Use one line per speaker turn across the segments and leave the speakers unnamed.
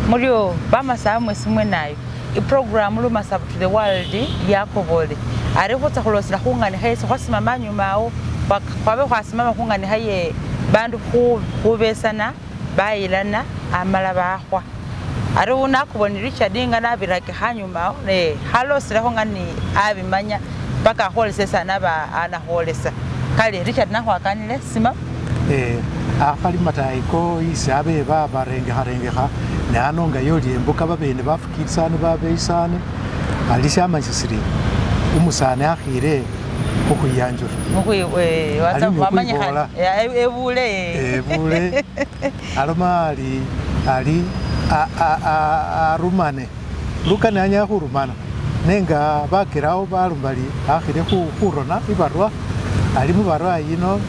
Muryo bamasaba mwesi mwenayo iprogram Lumasaba to the world yakobole ari khutsa khulosela khunganikha esi khwasimama anyuma awo khwabe khwasimama khunganikha ye bandu khubesana bayilana amala bakhwa ari uno akobole ni Richard nga nabirakikha anyuma awo ne khaloselekho nga ni abimanya paka akhwolesa esi anaba anakhwolesa kale Richard nakhwakanile sima.
Akhali matayiko isi abe babarengekharengekha ne ano nga yoli embuka babene bafukilisane babeyisane ali shamanyisa siri umusani akhile khukhwiyanjula
wamanyikha ebule
ebule aloma ali ali arumane lukani anyala khurumana nenga bakelawo baloma bali akhile khurona ibarwa ali mubarwa yino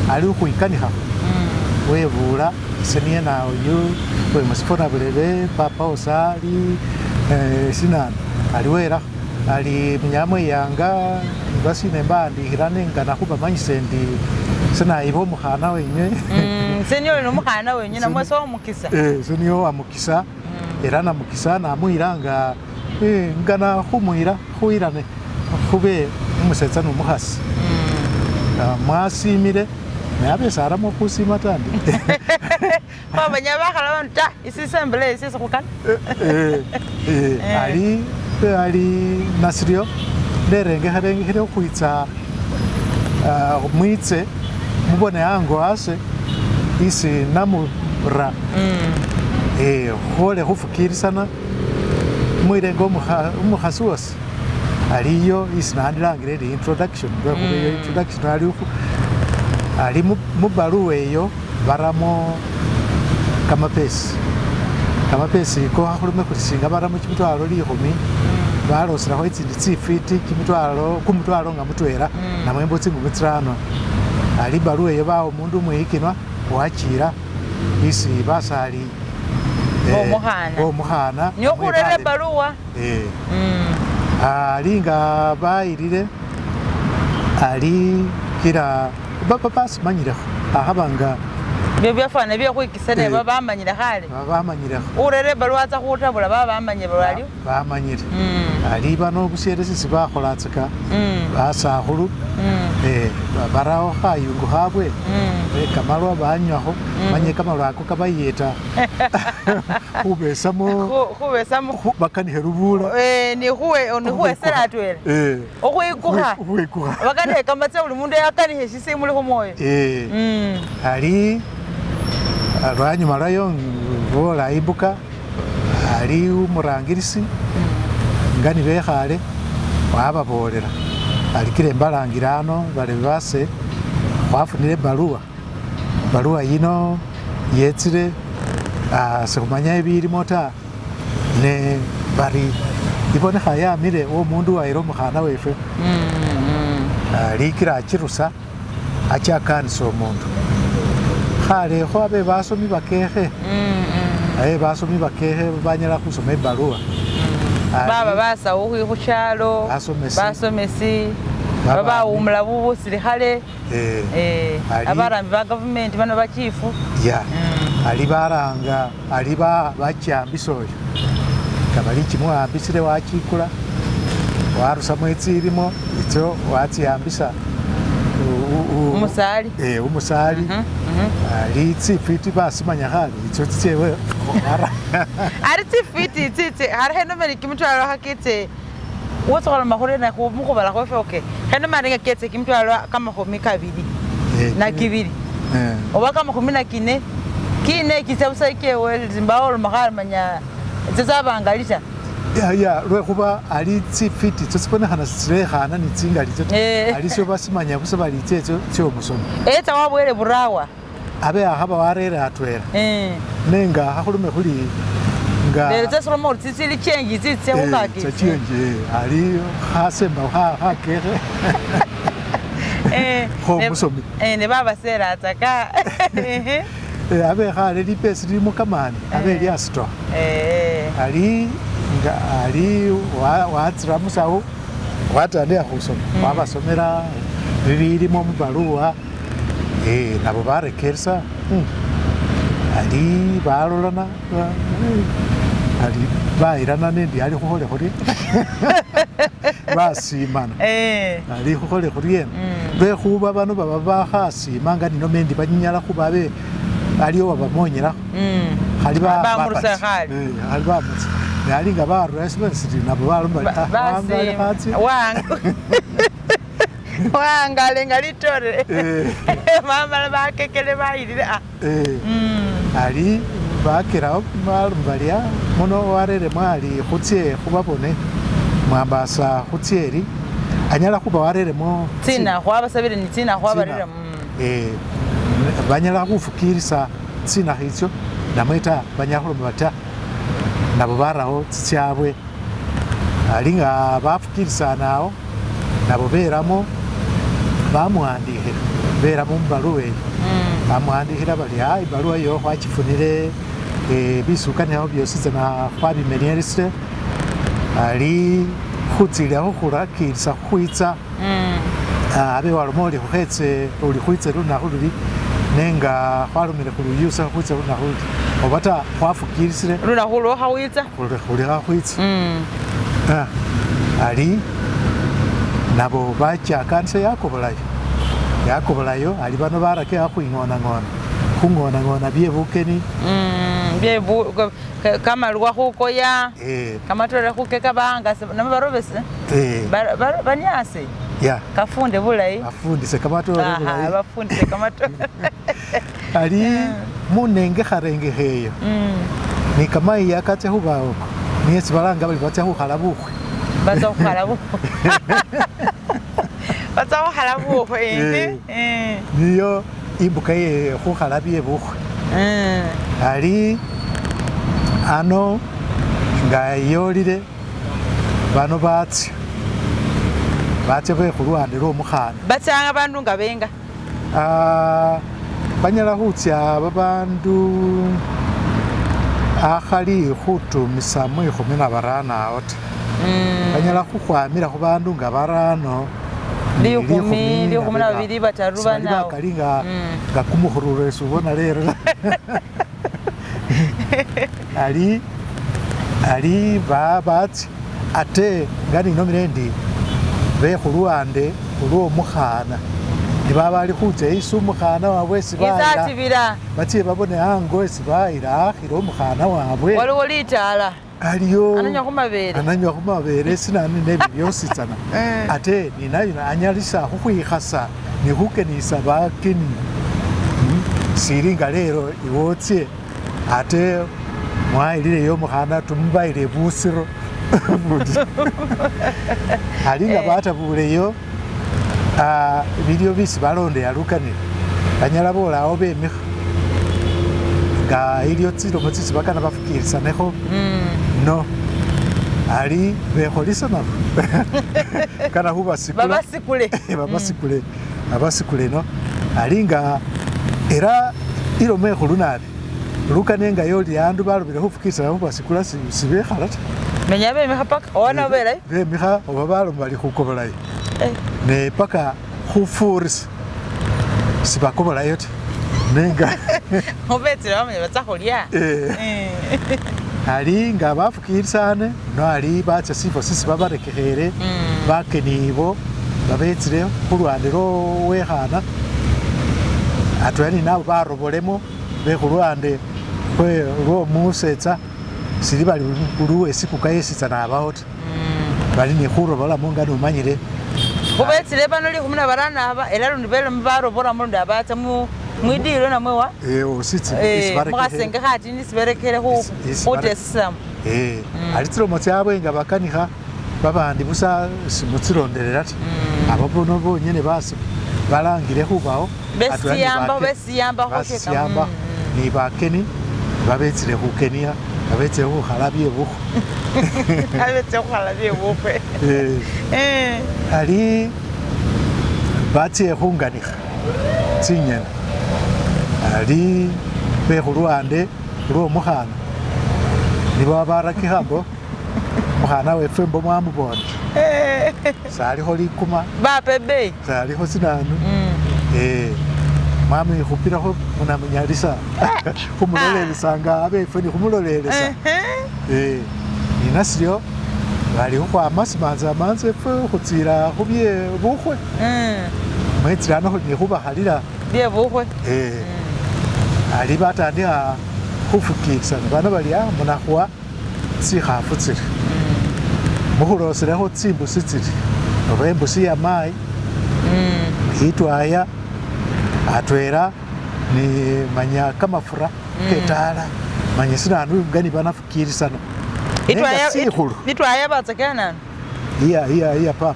ali khukhwikanikha webula ise niye naoyu we musifuna bulebe papa osali sinana ali welakho ali munyala mweyanga basine mbaandikhila nengana khubamanyisa endi senayiba omukhana wenywe
ise niyo oli nomukhana wenywe namwe sewamukisa
ese niyo wamukisa era namukisa namuyila nga ngana khumuyila khuyilane khube umusetsa nomukhasi mwasimile naye abe saramo khusima ta ndi
khwamanya bakhala bandu ta isisembele isisi khukana
ali ali nasiryo nerengekharengekhele khukhwitsa mwitse mubone ango ase isi namura khole khufukilisana mwilenga omukhasi wosi aliyo isi nandilangile indi introduction lwekhuba iyo introduction ali ali mubaluwa eyo baramo kamapesi kamapesi iko khakhulume khuli singa baramo kimitwalo 10 baloselakho itsindi tsifiti kimitwalo kumutwalo nga mutwela namwe mbo tsingumi tsirano ali baluwa eyo bawa omundu umwiyikinwa wachila isi basali bomukhana
niyo khurera baluwa
ali nga bayilile ali kila basimanyilekho akhabanga
byo byafwana byekhwikisa ne bamanyile khale
bamanyilekho
urere baluwa atsa khutabula baba bamanyile balwaliwo
bamanyile ali bano busyele sisi bakholatsaka basakhulu barawo khayungu khabwe kamalwa banywakho manye kamalwa ako kabayeta khubesamo
khubesamo
bakanikhe lubula
nikhuwesela atwela okhwikukha bakanikhe kamatsa buli mundu yakanikhe sisimuli khumwoyo
ali lwanyuma lwayo bola imbuka ali umurangilisi nga nibekhale wababolela ali kile mbalangila ano bali base khwafunile baluwa baluwa yino yetsile sikhumanya ebilimo ta ne bari ibonekha yamile omundu wayila omukhana wefwe alikila achirusa achakanisa omundu khalekho abe basomi bakekhe basomi bakekhe banyala khusoma ebaluwa
baba basawo khushalo basomesi babawumula bubusilikhale abarambi ba government bano bachifu
ali baranga ali bachambisa oyo kabali chimuwambisile wachikula warusamo etsilimo itso watsiyambisa
umusali
umusali ali tsifiti basimanya khale itso tsitsewe
ari tsifiti tsitse hari khenomele kimitwalo khaketse wotsokholoma khurena mukhubala khwefe okay khenomale nga ketse kimitwalo 20 na kibili oba 14 kine kitsa busa kewe zimbawo oloma tsetsabangali ta
ya lwekhuba ali tsifiti tso tsibonekhana sitsilekhana ni tsingali tso ali syo basimanya busa bali tsetso tsomusomi
etsa wabwele burawa
abe akhaba warere atwela nenga khakhulume khuli nga
lero tsesoloma ori tsitsili chenji tsitse khukaki
tsa chenji ali khasemba khakekhe khomusomi
ne babaselatsaka
abe khale lipesi lilimo kamani abe lyasitoa ali nga ali watsira musawo watandikha khusoma wabasomela bibilimo mubaluwa nabo barekeresa. Ali balolana ali bayilana nendi ali khukhole khurye basimana ali khukhole khuryena lwekhuba bano baba bakhasima nga ninome ndi banyala khuba be aliwo babamonyelakho khali
Bamurusa khali.
Khali bamurusa ne ali nga barura sibasiri nabo baloma bari wangale khatsi
wangale nga litore bamala bakekele bayilile
Ali bakelawo baloma bari muno warere mwali khutse khubabone mwambasa khutse eri anyala khuba wareremo
tsina khwabasabile ni tsina khwabarire
banyala khufukilisa tsinakho itsyo namwe ta banyala khuloma bata nabo barawo tsitsyabwe ali nga bafukilisana awo nabo beramo bamuwandikhila beramo mubaluwa eyo bamuwandikhila bari ibaluwa iyo khwachifunile bisukanikho byositsana khwabimenyeresile ali khutsilila khukhulakilisa khukhwitsa abe waloma oli khukhetse oli khwitse lunakhu luli nenga khwalomile khuluyusa khukhwitsa lunakhu luli oba ta khwafukilisile
lunakhu lwo khawitsa
khulikha khwitsa ali nabo bachakanisa yakobolayo ali bano barakekha khwingonangona khungonangona bye bukeni
bye kamalwa khukoya kamatore khukeka bangase nabo barobese banyase kafunde bulayi
afundise kamatore bulayi
bafundise kamatore
ali munengekharengekheyo ni kamayi akatsa khubawoko niye sibalanga bali batsa khukhala bukhwe
batsa khukhala bukhwe batsa khukhala bukhwe
niyo imbuka ye khukhala bye bukhwe ali ano nga yolile bano batsa batsa bekhuluwande lwomukhana
batsanga bandu nga benga
banyala khutsya babandu akhali khutumisa 15 awo ta banyala khukhwamila khubandu nga barano
12 3 4
bakali nga kumukhururo esi ubona lero ali ali babatsi ate nga ninomile ndi bekhuluwande khulwomukhana nibaba bali khutsa isi omukhana wabwe esi bayila batse babone ango esi bayila akhila omukhana wabwe
waliwo litala
aliyo
ananywa khumabere
ananywa khumabere sinani nebyo byositsana ate ninayo anyalisa khukhwikhasa nikhukenisa bakeni sili nga lero iwotse ate mwayilileyo omukhana tumubayile busiro ali nga batabuleyo bilyo bisi balondeya lukanile banyala bolawo bemikha nga iliyo tsilomo tsisi bakana bafukilisanekho no ali bekholisa nabo kana khubasikula
babasikule
babasikule abasikule no ali nga era ilomo ekhulu nabi lukane nga yoli andu balobile khufukilisana khubasikula sibekhala ta
menya bemikha paka owana belayo
bemikha oba baloma bali khukobolayo ne paka khufurisa sibakobolayo ta nenga
khubetsile bamanya batsa khulya
ali nga bafukilisane no ali batsa sifo sisi babarekekhele bakeni ibo babetsile khulwande lwowekhana atwela ninabo barobolemo bekhulwande lwomusetsa sili bali luwe sikuka yesitsa nabawo ta bali nikhurobolamo nga nomanyile
khubetsile bano 15 aba ela lundi belome baroboramo lundi abatsa mwidilo namwe wa mukhasenge khatini siberekhele khutesisamo
ali tsilomo tsyabwe nga bakanikha babandi busa simutsilondelela ta abo bono bonyene basi balangile khubawo
besiyambakho
ni bakeni babetsile khukenia babetsile khukhala bye bukhwe
babetsile khukhala bye bukhwe
ali batse khunganikha tsinyeni ali bekhulwande lwomukhana nibo barakikha mbo mukhana wefwe mbo mwamubona salikho likuma
bape bei
salikho sinanu Mwamwikhupilakho munamunyalisa khumulolelesa nga abefwe ni khumulolelesa. Ninasyo bali khukhwama simanza manza efwe khutsila khubye bukhwe. Mwetsile ano khuli ni khubakhalila.
Bye bukhwe.
Ali batandikha khufukilisana bano bali ah munakhwa tsikhafu tsiri. Mukhuloselekho tsimbusi tsiri oba imbusi ya mayi itwaya atwela ni manya kamafura ketala manya sinanu nga nibanafukilisana nenga sikhulu
Itwaya batsakela nanu?
Iya iya iya papa.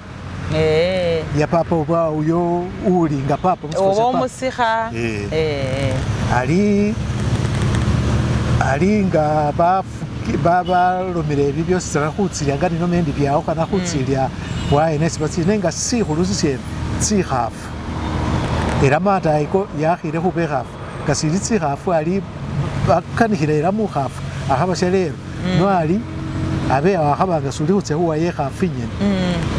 Iya papa oba uyo uli nga papa musifo
Oba
sha papa.
Omusikha.
Ali ali nga balomile ebi byositsana khutsilya nga ninome endi byawukhana khutsilya wayene esi batsilya nenga sikhulu sisyene tsikhafu ela matayi ko yakhile khuba ikhafu nga sili tsikhafu ali bakanikhile ela mukhafu akhaba shalelo no ali abe wakhaba nga suli khutsia khuwaya ikhafu inyene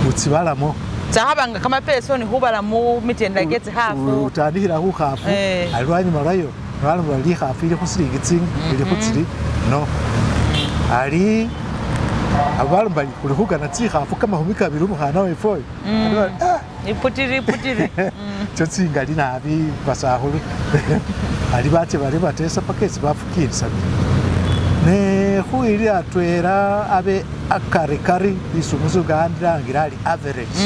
utsibalamo.
Tsakhabanga kamapeso ni khubala mu mitendela kye tsikhafu.
Utandikhila khukhafu ali lwanyuma lwayo baloma bari likhafu ili khusilingi tsinga ili khutsili no ali abo baloma bari khuli khukana tsikhafu kamakhumi kabili umukhana wefwe oyo ali bari ah
Iputiri iputiri.
Tso tsingali nabi basakhulu ali batsia baryo batesa paka esi bafukilisana ne khuyilila atwela abe akarikari isi umuzungu alangira ari average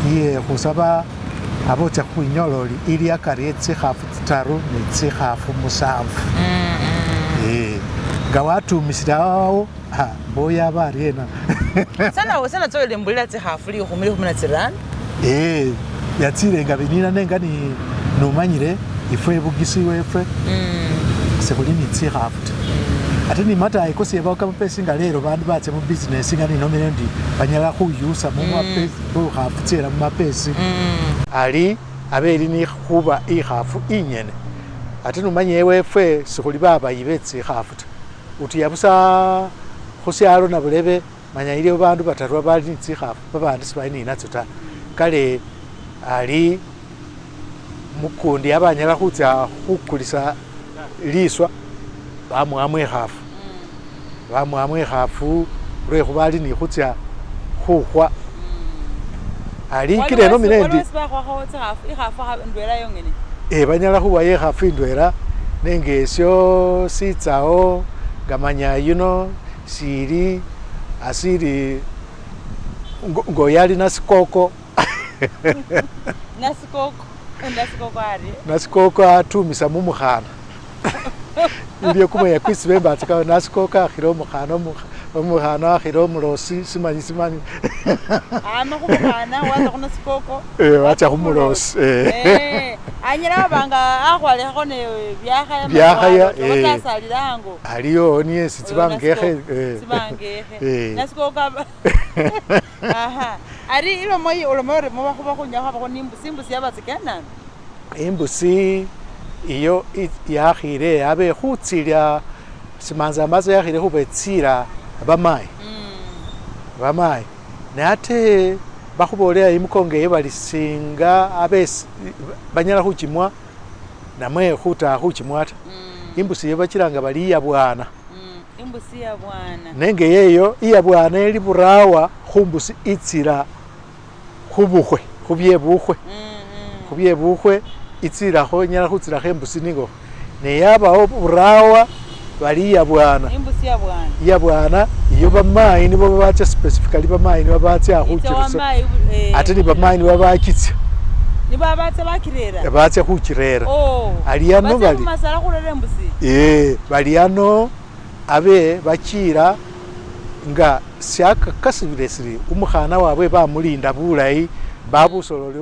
iye khusaba abe otsia khukhwinyola ori ili akari e tsikhafu tsitaru ne tsikhafu musanvu nga watumisile awo ha mboyo aba ariena.
Sana sana tsowele mbulila tsikhafu likhumi likhumi na tsirano.
Ee yatsile nga binina nenga ni numanyile ifwe ebugisi wefwe sikhuli ni tsikhafu ta. Ate ni matayi kosi ebawo kamapesi nga lelo bandu batsa mu business nga ninomile ndi banyala khuyusa mumapesi bukhafu tsela mumapesi. Ali abe ili ni khuba ikhafu inyene. Ate numanye ewefwe sikhuli babayi be tsikhafu ta. Utuya busa khusyalo nabulebe manya iliwo bandu bataru babali ni tsikhafu babandi sibali ninatso ta. Kale ali mukundi aba anyala khutsa khukulisa liswa bamuwamo ikhafu. Bamuwamo ikhafu lwekhuba ali ni khutsa khukhwa. Ali kila enomile endi. Ee banyala khuwayo ikhafu indwela nenga esyo sitsawo nga manya yuno sili asili ngoyo ali nasikoko.
Nasikoko nasikoko ari.
Nasikoko atumisa mumukhana iliyo kumweya kwisi bembatsaka nasikoko akhila omukhana omukhana akhila omulosi simanyi simanyi.
Ama khumukhana watsa khunasikoko.
Watsa khumulosi.
Anyala waba nga akhwalekhakho ne byakhaya
byakhaya
oba kasalila ango.
Aliyo niye sitsibangekhe.
Sibangekhe. Nasikoko aha ari ilomo ulomo ori mubakhuba khunyala khwabakho ni imbusi imbusi yabatsa nanu?
Imbusi iyo yakhile abe khutsilya simanza yakhile khuba etsila bamayi bamayi ne ate bakhubolela imukongo eyo bali singa abe banyala khuchimwa namwe khuta khuchimwa ta. Imbusi iyo bachilanga bali iyabwana.
Imbusi iyabwana.
Nenga yeyo iyabwana ili burawa khumbusi itsila khubukhwe khubye bukhwe. Khubye bukhwe itsilakho inyala khutsilakho imbusi ningokho. Ne yabawo burawa bali iyabwana.
Imbusi iyabwana.
Iyabwana iyo bamayi nibo babatsa specifically bamayi nibo babatsa khuchirisa. Ate ni bamayi nibo babakitsa.
Nibo babatsa bakirera.
Batsa khuchirera. Ali ano bali.
Masala khurera imbusi.
Bali ano abe bachira nga syakakasibile sili umukhana wabwe bamulinda bulayi babusololi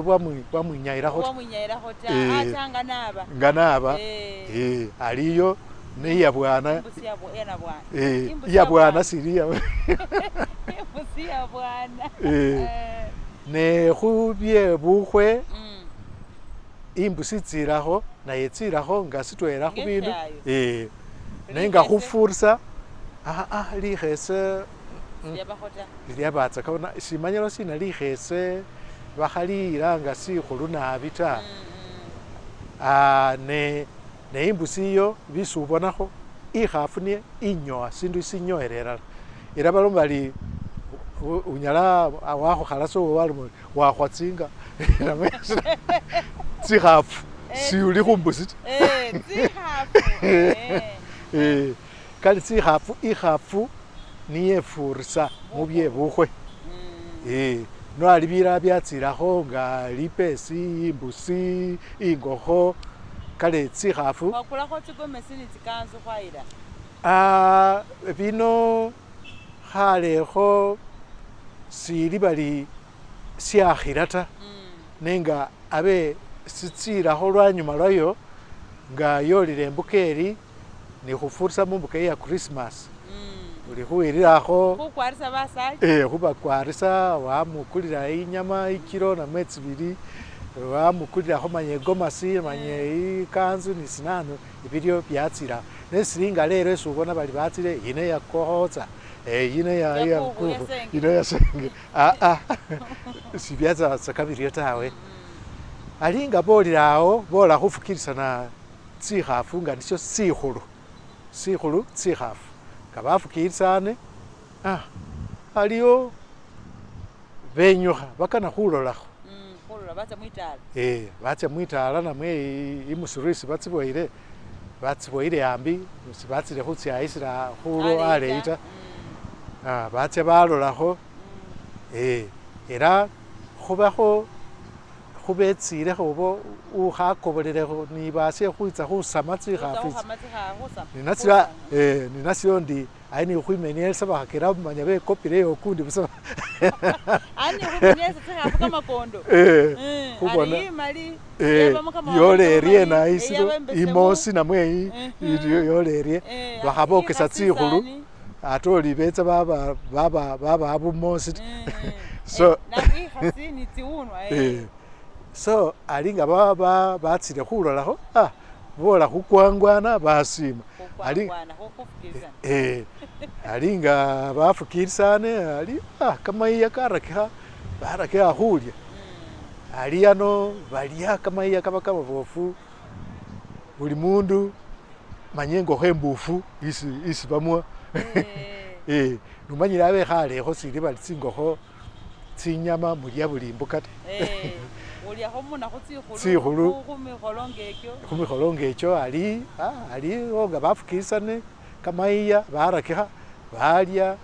bwamwinyayilakho
ta. Bwamwinyayilakho ta atanga naba.
Nga naba. Aliyo ne iyabwana. Iyabwana sili
imbusi iyabwana.
Ne khubye bukhwe imbusi tsilakho naye tsilakho nga sitwela khubindu. Nenga khufursa likhese lyabatsaka simanyilo sina likhese bakhaliyila nga sikhulu nabi ta. Ne ne imbusi iyo bisi ubonakho ikhafu niye inyowa sindu sinyoyela elala ela baloma bari unyala wakhukhala sa waloma ori wakhwa tsinga namwe tsikhafu siuli khumbusi ta
Tsikhafu
Kale tsikhafu ikhafu niye ifurisa mubye bukhwe no ali bilala byatsilakho nga lipesi, imbusi, ingokho kale tsikhafu.
Khwakulakho tsigomesi ni tsikanzu khwayila.
Bino khalekho sili bari syakhila ta nenga abe sitsilakho lwanyuma lwayo nga yolile imbuka eri nikhufurisa mumbuka iya Christmas uli khuwililakho
Khukwarisa basali.
Khubakwarisa wamukulila inyama ikilo namwe tsibili wamukulilakho manya igomasi manya ikanzu ni sinanu bilyo byatsila nesili nga lelo esi ubona bali batsile yino yakokhotsa yino
Ya kuku, ya senge.
Yino yasenge sibyatsaka biryo tawe. Ali nga bolile awo bola khufukilisana tsikhafu nga nisyo sikhulu sikhulu tsikhafu nga bafukilisane aliwo benyukha bakana khulolakho.
Khulola batsa mwitala.
Batsa mwitala namwe imusiru isi batsiboyile batsiboyile ambi sibatsile khutsayisila khulo aleyi ta batsa balolakho ela khubakho khubetsilekho obo ukhakobolelekho ni basye khwitsa khusama tsikhafu itsi ninasyo ninasyo ndi ali ni khukhwimenielesa bakhakila manya bekopile okundi busa
Ali ni khukhwimenielesa tsikhafu kamakondo
khubona
ali imali
yola erie naisilo imosi namwe yola erie bakhabokesa tsikhulu ate oli betsa baba baba babawa bumosi ta so
ikhasi ni tsiwunwa
so ali nga baba batsile khulolakho bola khukwangwana basima ali
khukwangwana khufukilisana
ali nga bafukilisane ali kamayiya karakikha barakikha khulya ali ano balya kamayiya kaba kamabofu buli mundu manya ingokho imbufu isi isi bamuwa nomanyile abekhalekho sili bali tsingokho tsinyama mulya buli imbuka ta.
Uliakho munakhu tsikhulu
Tsikhulu.
Khumikholo ngekyo.
Khumikholo ngekyo ali aliwo nga bafukilisane kamayiya barakikha balya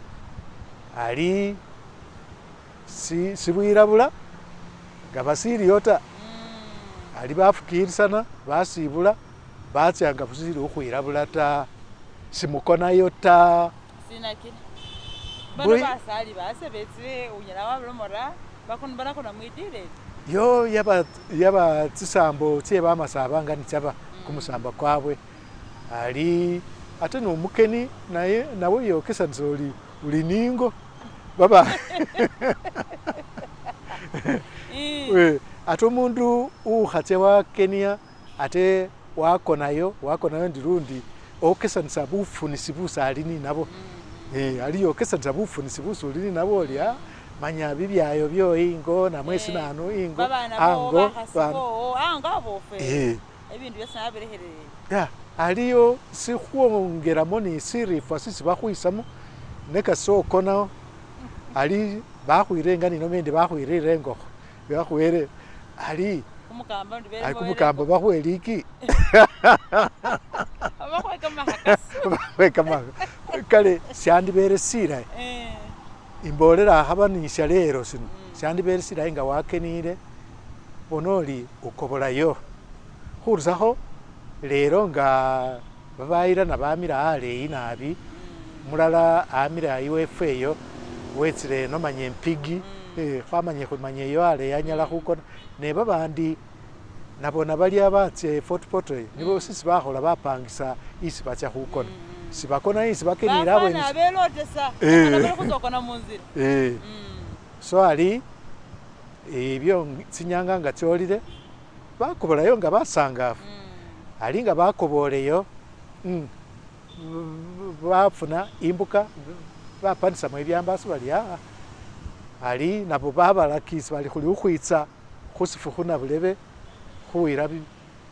ali sibwilabula nga basiliyo ta ali bafukilisana basibula batsa nga busili khukhwilabula ta simukonayo ta.
Sinakila bano basali base betsile unyala wabaloma ori balakona mwidila eli.
Yo yaba yaba tsisambo tse bamasaba nga nitsaba kumusamba kwabwe ali ate nomukeni naye nawe yokesanisa ori uli ningo baba ate omundu ukhatsa wakenia ate wakonayo wakonayo ndi lundi okesanisa bufunisi busi ali ninabwo ali yokesanisa bufunisi busi uli ninabwo ori manya bibyayo byo ingo namwe sinanu ingo
Babana bowo
ango
bakhasi
bana
bowo ango abofu ebindu byosi nabilekhelele.
Aliyo sikhwongelamo ni sirifwa sisi bakhwisamo neka sokonawo ali bakhwira inga ninomende bakhwirire ingokho bakhuwele ali
Kumukamba ndi
ali kumukamba bakhuwe liki
bakhuwe kamakhakasi
bakhuwe kamakha kale shandibele silayi imbolela akhaba nisha lelo sino shandibele silayi nga wakenile bona oli ukobolayo khurusakho lelo nga babayilana bamila aleyi nabi mulala amila iwefwe eyo wetsile eno manya empigi khwamanya khumanya eyo aleyi anyala khukona ne babandi nabona balia batsa eFort Portal eyo nibo sisi bakhola bapangisa isi batsa khukona sibakona isi bakenile abwene
Bafwana belotesa bali khutsokona munzila.
So ali ebyo tsinyanga nga tsyolile bakobolayo nga basangafu ali nga bakoboleyo bafuna imbuka bapanisamo ebyambaso bali ali nabo babalakisi bali khuli khukhwitsa khusifu khunabulebe khuwila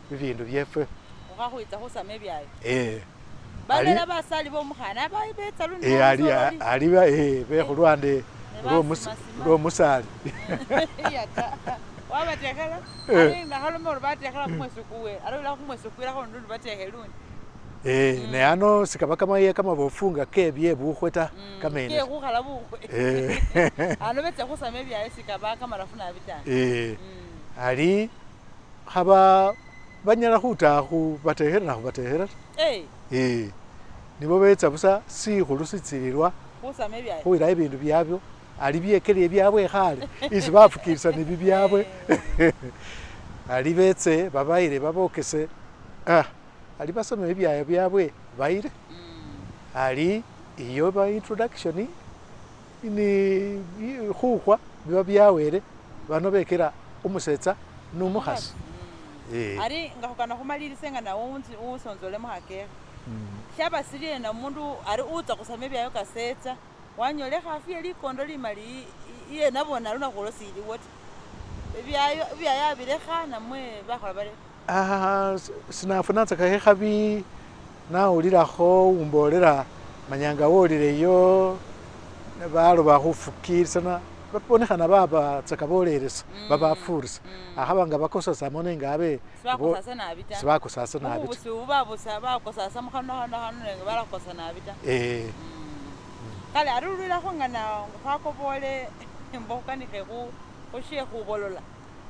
bibindu byefwe.
Ukhakhwitsa khusama ebyayo.
Eh.
Balala basali bomukhana betsa lundi
Eh, ali ali bekhulwande lwomusali.
Iyata. Wabatekhela ali nakhaloma ori batekhela kumwesi kuwe ari ula khumwesi kwilakho lundi batekhe lundi.
Ne ano sikaba kamaye kamabofu nga kebye bukhwe ta kamene.
Ke khukhala bukhwe. Ano betsa khusama ebyayo sikaba kamarafu nabi ta.
Ali khaba banyala khuta khubatekhela na khubatekhela ta. Nibo betsa busa sikhulu sitsililwa
khusama ebyayo.
Khuyila ibindu byabyo ali byekelye byabwe khale isi bafukilisa ni bibyabwe. Ali betse babayile babokese ali basome ebyayo byabwe bayile. Ali iyo ba introduction ni khukhwa biba byawele bano bekela umusetsa numukhasi.
Ali nga khukana khumalilise nga nawe usonzolemo khakekhe. Shabasiliye na mundu ari utsa khusama ebyayo kasetsa wanyola ekhafu ye likondo limali iye nabona lunakhu olwo siliwo ta. Ebyayo abilekha namwe bakhola bari.
Sinafunatsakakho ekhabi nawulilakho umbolela manyanga wolileyo baloba khufukilisana babonekhana babatsaka bolelesa babafurisa akhaba nga bakosasamo nenga abe
sibakosasa nabi ta.
Sibakosasa nabi ta.
Bubusibu babusa bakosasa mukhano khano khano nenga balakosa nabi ta. Kale ari lulilakho nga khwakobole mbo khukanikhe khushe khubolola.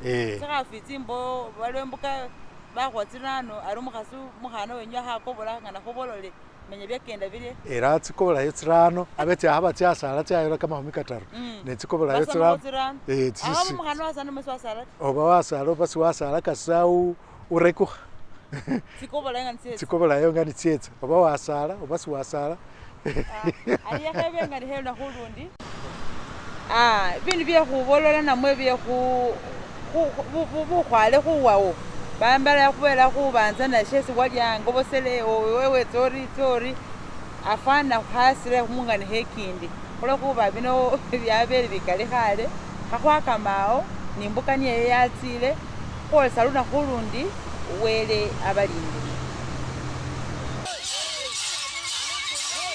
Tsikhafu tsimbo waliwo embuka bakhuwa tsirano ari umukhasi umukhana wenywe akhakobola nga nakhubolole menya byakenda birye.
Era tsikobolayo tsirano abe tsakhaba tsyasala tsayola 30 ne tsikobolayo tsirano.
Akhaba umukhana wasala mwesi wasala ta.
Oba wasala oba siwasala kasa urekukha.
Tsikobolayo nga nitsyetsa.
Tsikobolayo nga nitsyetsa oba wasala oba siwasala.
Ali yakhebe nga nikhelo nakhulundi. Bindu byekhubolola namwe bukhwale khuwawo. Bambala khubela khubanza na shesi walya ngobosele wewe tsori tsori afana khasile khumungani khekindi. Khulwekhuba bino byabele bikali khale khakhwakamao nimbukani eyo yatsile khwolesa lunakhu lundi wele abalindi.